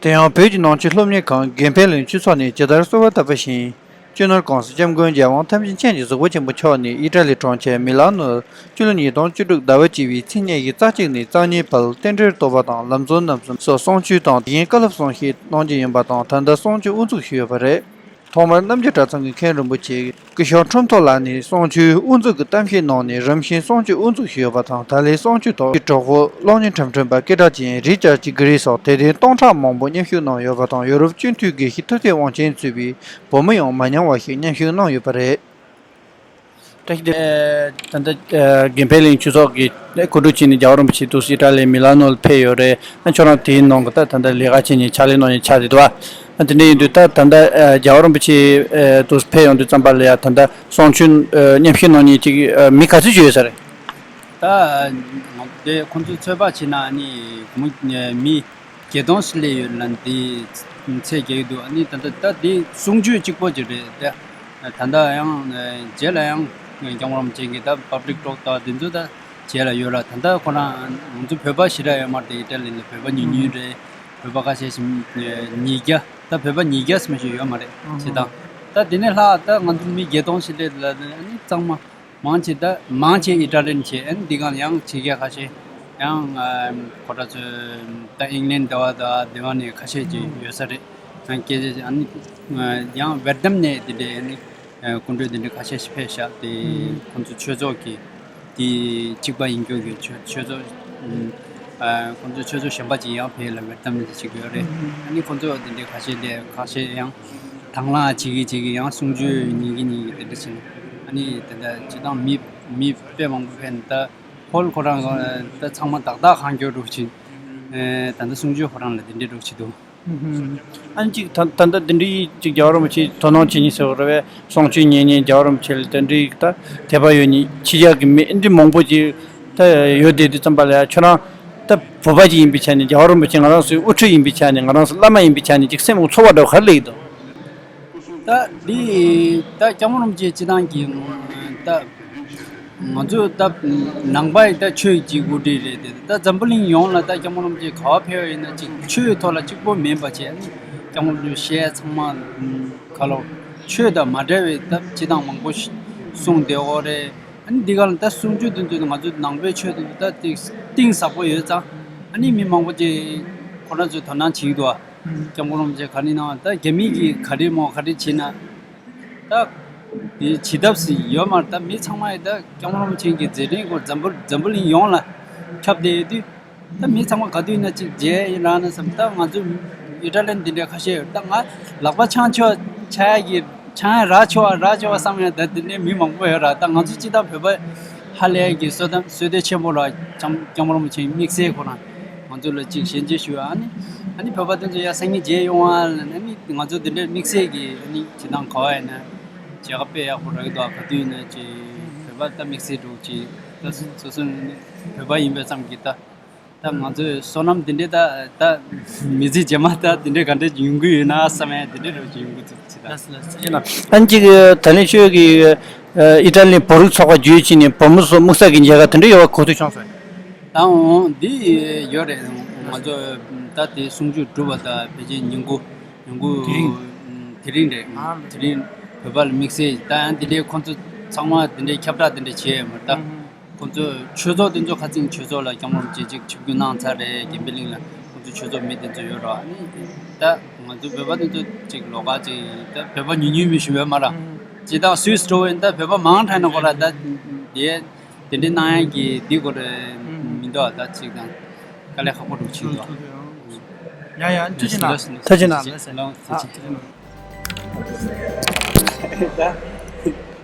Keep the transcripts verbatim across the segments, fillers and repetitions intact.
དེ་ཡང་བོད་ཀྱི་ནང་ཆོས་སློབ་གཉེར་ཁང་དགེ་འཕེལ་གླིང་ཆོས་ཚོགས་ནས་ཇི་ལྟར་གསོལ་བ་བཏབ་པ་བཞིན། སྤྱི་ནོར་༸གོང་ས་༸སྐྱབས་མགོན་༸རྒྱལ་དབང་ཐམས་ཅད་མཁྱེན་ཅིང་གཟིགས་པ་ཆེན་པོ་མཆོག་ནས་ཨི་ཊ་ལི་གྲོང་ཁྱེར་མི་ལ་ནོར་སྤྱི་ལོ་ཉིས་སྟོང་བཅུ་དྲུག་ཟླ་བ་བཅུ་པའི་ཚེས་ཉེར་གཅིག་ནས་རྩ་གཉིས་བར་རྟེན་འབྲེལ་རྟོགས་པ་དང་ལམ་གཙོ་རྣམ་གསུམ་སོགས་གསུང་ཆོས་དང་དེ་བཞིན་བཀའ་སློབ་གསུང་བཤད་གནང་རྒྱུ་ཡིན་པ་དང་ད་ལྟ་གསུང་ཆོས་དབུ་འཛུགས་ཞུས་ཡོད་པ་རེད། ཐོག་མར་རྣམ་རྒྱལ་གྲྭ་ཚང་གི་མཁན་རིན་པོ་ཆེ་སྐུ་ཞབས་ཁྲོམ་ཐོག་ལགས་ནས་གསུང་ཆོས་དབུ་འཛུགས་ཀྱི་གཏམ་བཤད་གནང་ནས་རིམ་བཞིན་གསུང་ཆོས་དབུ་འཛུགས་ཞུས་ཡོད་པ་དང་ད་ལན་གསུང་ཆོས་ཐོག་གི་གྲོགས་པོ་གློག་བརྙན་འཁྲབ་སྟོན་པ་སྐད་གྲགས་ཅན་རི་ཅར་ཅི་གྷི་རི་སོགས་དད་ལྡན་སྟོང་ཕྲག་མང་པོ་མཉམ་ཞུགས་གནང་ཡོད་པ་དང་ཡོ་རོབ་སྤྱི་འཐུས་དགེ་བཤེས་ཐུབ་བསྟན་དབང་ཆེན་གཙོས་པའི་བོད་མི་ཡང་མ་ཉམས་པ་ཞིག་མཉམ་ཞུགས་གནང་ཡོད་པ་རེད། བཀྲ་ཤིས་བདེ་ལེགས། ད་ལྟ་དགེ་འཕེལ་གླིང་ཆོས་ཚོགས་ཀྱི་གོ་སྒྲིག་བྱས་ནས་རྒྱལ་བ་རིན་པོ་ཆེ་དུས་སུ་ཨི་ཊ་ལི་མི་ལ་ནོ་ལ་ཕེབས་ཡོད་རེད། ཁྱོད་རང་དེའི་ནང་གི་ད་ད་ལྟ་ལས་ཀ་བྱེད་མཁན་ཕྱག་ལས་གནང་མཁན་ཆགས་བསྡད་འདུག་བ། དེ་འདྲ་ཡིན་དུས་ད་ད་ལྟ་རྒྱལ་བ་རིན་པོ་ཆེ་དུས་སུ་ཕེབས་ཡོང་དུས་ཙམ་པ་ལ་ཡ་ད་ལྟ་གསུང་ཆོས་མཉམ་ཞུགས་གནང་མཁན་ཅིག་མི་ག་ཚོད་ཅིག་ཡོད་ས་རེད། ད་དེ་ཁོང་ཚོས་ཚོད་དཔག་བྱས་ན་ནི་མི་བརྒྱད་སྟོང་ཞིག་སླེབས་ཡོད་ལབ་འདི་ཚད་རྒྱག་གི་འདུག་ཨ་ནི་ད་ལྟ་ད་འདི་གསུང་ཆོས་གཅིག་པོ་ཅིག་རེད་དེ། ད་ལྟ་ཡང་རྗེས་ལ་ཡང་སྐྱབས་མགོན་རིན་པོ་ཆེ་གི་ད་པབ་ལིག་ཊོག་ད་འདི་ཚོ་ད་རྗེས་ལ་ཡོད་ལ་ད་ལྟ་ཁོ་རང་ང་ཚོ་བོད་པ་ཞེ་དྲག་ཡོད་མ་རེད་དེ་ཨི་ཊ་ལི་ལ་བོད་པ་ཉུང་ཉུང་རེད། བོད་པ་ཁ་ཤས་ཤིག་ཉིས་བརྒྱ་ད་བོད་པ་ཉིས་བརྒྱ་ཙམ་ཞིག་ཡོད་མ་རེད་བྱེད་སྟངས་ད་འདི་ནས་ལྷག་ད་ང་ཚོ་མི་བརྒྱད་སྟོང་ཞིག་སླེབས་ལ་ཨ་ནི་གཙང་མ། མང་ཆེ་ད་མང་ཆེ་ཨི་ཊ་ལན་བྱས་ཨ་ནི་འདི་གང་ཡང་ཕྱི་རྒྱལ་ཁ་ཤས་ཡང་ཁོ་ད་ཚོ་ད་ཨིང་ལན་འདི་བ་ད་འདི་བ་ནས་ཁ་ཤས་ཅིག་ཡོད་ས་རེད། ཡང་སྐད་ཆ་ཨ་ནི་ཡང་ཝེར་དམ་ནས་འདི་འདྲའི་ཨ་ནི་སྐུ་མགྲོན་འདི་འདྲ་ཁ་ཤས་ཤིག་ཕེབས་ཤག་དེ་ཁོང་ཚོ་ཆོས་ཚོགས་ཀྱི་དེ་གཅིག་པ་ཡིན་རྒྱུ་གི་ཆོས་ཆོས་ཚོགས་ཁོང་ཚོ་ཆོས་ཚོགས་གཞན་པ་ཅིག་ཡང་ཕེབས་ལ་ཝེར་དམ་ཅིག་བྱེད་ཀྱི་ཡོད་རེད། ཨ་ནི་ཁོང་ཚོ་འདི་འདྲའི་ཁ་ཤས་ལས་ཁ་ཤས་ཡང་། དང་བླངས་བྱེད་ཀྱི་བྱེད་ཀྱི་ཡང་གསུང་ཆོས་ཉན་གྱི་ཉན་གྱི་དེ་འདྲ་བྱས་ནས་ཨ་ནི་དེ་འདྲ་སྤྱི་བཏང་མི་མི་དཔེ་མང་པོ་ཕེབས་ནས་ད་ཧོལ་ཁོ་རང་ད་ཚང་མ་བདག་བདག་གང་འཁྱོལ་འགྲོ་བྱེད། ད་ལྟ་གསུང་ཆོས་ཁོ་རང་ལ་དེ་འདྲའི་འགྲོ་བྱེད་འདུག་ཨ་ནི་ཅིག་ད་ད་ལྟ་དེ་འདྲའི་ཅིག་རྒྱལ་བ་རིན་པོ་ཆེ་དོ་སྣང་བྱེད་ཉིན་ཟེར་བ་རེད་བས་གསུང་ཆོས་ཉན་ཉིན་རྒྱལ་བ་རིན་པོ་ཆེ་ལ་དེ་འདྲའི་ད་དད་པ་ཡོད་ཉིན་ཕྱི་རྒྱལ་གྱི་མི་འདི་མང་པོ་ཅིག་ད་ཡོད་དེ་དུས་ཙམ་པ་ལ་ཡ་ཁྱོད་རང་ད་བོད་པ་ཅིག་ཡིན་པའི་ཆ་ནས་རྒྱལ་བ་རིན་པོ་ཆེ་ང་རང་ཚོའི་དབུ་ཁྲིད་ཡིན་པའི་ཆ་ནས་ང་རང་ཚོ་བླ་མ་ཡིན་པའི་ཆ་ནས་ཅིག་སེམས་ཀྱི་ཚོར་བ་འདྲ་བོ་ག་རེ་སླེབས་ཀྱི་འདུག་ད་འདི་ད་སྐྱབས་མགོན་རིན་པོ་ཆེ་སྤྱི་བཏང་གི་ད་ང་ཚོ་ད་ནང་པ་ཡི་ད་ཆོས་ཀྱི་དབུ་ཁྲིད་རེད་དེ་ད་འཛམ་བུ་གླིང་ཡོངས་ལ་ད་སྐྱབས་མགོན་རིན་པོ་ཆེ་ག་པར་ཕེབས་པ་ཡིན་ན་ཅིག་ཆོས་ཐོག་ལ་གཅིག་པོ་མིན་པ་བྱས་ནས་སྐྱབས་མགོན་རིན་པོ་ཆེ་ཚང་མ་ག་ལོ་ཆོས་དང་མ་འབྲེལ་བའི་ད་སྤྱི་བཏང་མང་པོ་ཞིག་གསུངས་བསྡད་ཡོད་རེད། ཨ་ནི་འདི་ག་ལ་ད་གསུང་ཆོས་དེ་ཚོ་ང་ཚོ་ནང་པའི་ཆོས་དེ་ཚོ་ད་ཏིག་གཏིང་ཟབ་པོ་ཡོད་ཙང་ཨ་ནི་མི་མང་པོ་ཅིག་ཁོ་རང་ཚོས་དོ་སྣང་བྱེད་ཀྱི་འདུག་ཨ། སྐྱབས་མགོན་རིན་པོ་ཆེ་ག་རེ་གནང་ད་རྒྱ་མི་གིས་ག་རེ་མོ་ག་རེ་བྱེད་ན་ད་དེ་བྱེད་ཐབས་ཟིག་ཡོད་མ་རེད། ད་མི་ཚང་མ་ཡིས་ད་སྐྱབས་མགོན་རིན་པོ་ཆེ་གི་མཛད་འཕྲིན་སྐོར་འཛམ་བུ་འཛམ་བུ་གླིང་ཡོངས་ལ་ཁྱབ་བསྡད་ཡོད་དུས། ད་མི་ཚང་མ་ག་དུས་ཡིན་ན་གཅིག་མཇལ་ཡིན་རག་ན་བསམ། ད་ང་ཚོ་ཨི་ཊ་ལན་འདི་འདྲའི་ཁ་ཤས་ཡོད། ད་ང་ལག་པ་འཆང་ཆོག་འཆང་ཡ་གི་འཆང་ཡ་རག་ཆོག་རག་ཆོག་བསམ་ཡ་ད་འདི་འདྲའི་མི་མང་པོ་ཡོད་ར། ད་ང་ཚོ་སྤྱི་བཏང་བོད་པ་ཧ་ལས་ཀྱི་བསོད་ནམས་བསོད་བདེ་ཆེན་པོ་ར། སྐྱབས་སྐྱབས་མགོན་རིན་པོ་ཆེའི་དམིགས་བསལ་ཁོ་རང་ང་ཚོ་ལ་གཅིག་ཞལ་མཇལ་ཞུ་ཡ། ཨ་ནི་ཨ་ནི་བོད་པ་དེ་ཚོ་ཡ་སང་ཉིན་མཇལ་ཡོང་བ་ལ་ཨ་ནི་ང་ཚོ་འདི་འདྲའི་དམིགས་བསལ་གྱི་ཨ་ནི་སྤྱི་བཏང་ག་བ་ཡིན་ན་མཇལ་ཁ་དཔེ་ཡག་པོ་རག་གི་འདུག་ག་དུས་ཡིན་ན་ཅིག་བོད་པ་ད་དམིགས་བསལ་འགྲོ་ཅིག་ད་སོ་སོ་བོད་པ་ཡིན་པའི་བསམ་གྱི་ད། ད་ང་ཚོའི་བསོད་ནམས་འདི་འདྲའི་ད་ད་མི་ཚེ་རྗེས་མ་ད་འདི་འདྲའི་ག་འདྲ་ཡོང་གི་ཡོད་ན་བསམ་ཡ་འདི་འདྲའི་རོ་ཅིག་ཡོང་གི་འདུག་ཅི་ད། ལགས་སོ་ལགས་སོ། ཡིན་ན་ཨ་ནི་ཅིག་ད་ལན་ཤོད་ཀྱི་ཨི་ཊ་ལི་བོད་རིགས་ཚོགས་པ་བརྒྱུད་ཕྱིན་ནས་བོད་མི་ཚོ་དམིགས་བསལ་གྱི་མཇལ་ཁ་དེ་འདྲ་ཡོད་པ་གོ་ཐོས་བྱུང་སོང་། ད་འོང་འདི་ཡོད་རེད། ང་ཚོ་ད་དེ་གསུང་ཆོས་གྲུབ་པ་ད་ཕལ་ཆེར་ཉིན་གུང་ཉིན་གུང་དེ་རིང་དེ་རིང་རེད། དེ་རིང་བོད་པ་ལ་དམིགས་བསལ་ད་ཡང་འདི་འདྲའི་ཁོང་ཚོ་ཚང་མ་འདི་འདྲའི་ཁྱབ་བསྒྲགས་འདི་འདྲ་བྱས་ཡོད་མ་རེད་ད། ཁོང་ཚོ་ཆོས་ཚོགས་དེ་ཚོ་ཁ་སང་ཆོས་ཚོགས་ལ་སྐྱབས་མགོན་རིན་པོ་ཆེ་ཅིག་ཆིབས་བསྒྱུར་གནང་ཚར་རེད། དགེ་འཕེལ་གླིང་ལ་ཁོང་ཚོ་ཆོས་ཚོགས་མི་དེ་ཚོ་ཡོད་རེད། ཨ་ནི་ད་ང་ཚོ་བོད་པ་དེ་ཚོ་ཅིག་ལོགས་ཀ་ཅིག་ད་བོད་པ་ཉུང་ཉུང་མི་ཞིག་ཡོད་མ་རེད། ཅི་ད་སུད་སི་འགྲོ་བ་ཡིན་ད་བོད་པ་མང་དྲགས་ན་ཁོ་ར་ད་དེ་དེ་འདྲ་གནང་ཡ་གི་དེ་ཁོ་ར་མི་འདུག་ད་ཅིག་དང་དཀའ་ལས་ཁག་པོ་འགྲོ་ཕྱིན་འདུག་ཡ་ཡ་ཐུགས་རྗེ་གནང་། ཐུགས་རྗེ་གནང་། ལགས་སོ་ལགས་སོ། ཐུགས་རྗེ་གནང་།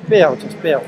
དཔེ་ཡག་པོ་བྱུང་། དཔེ་ཡག་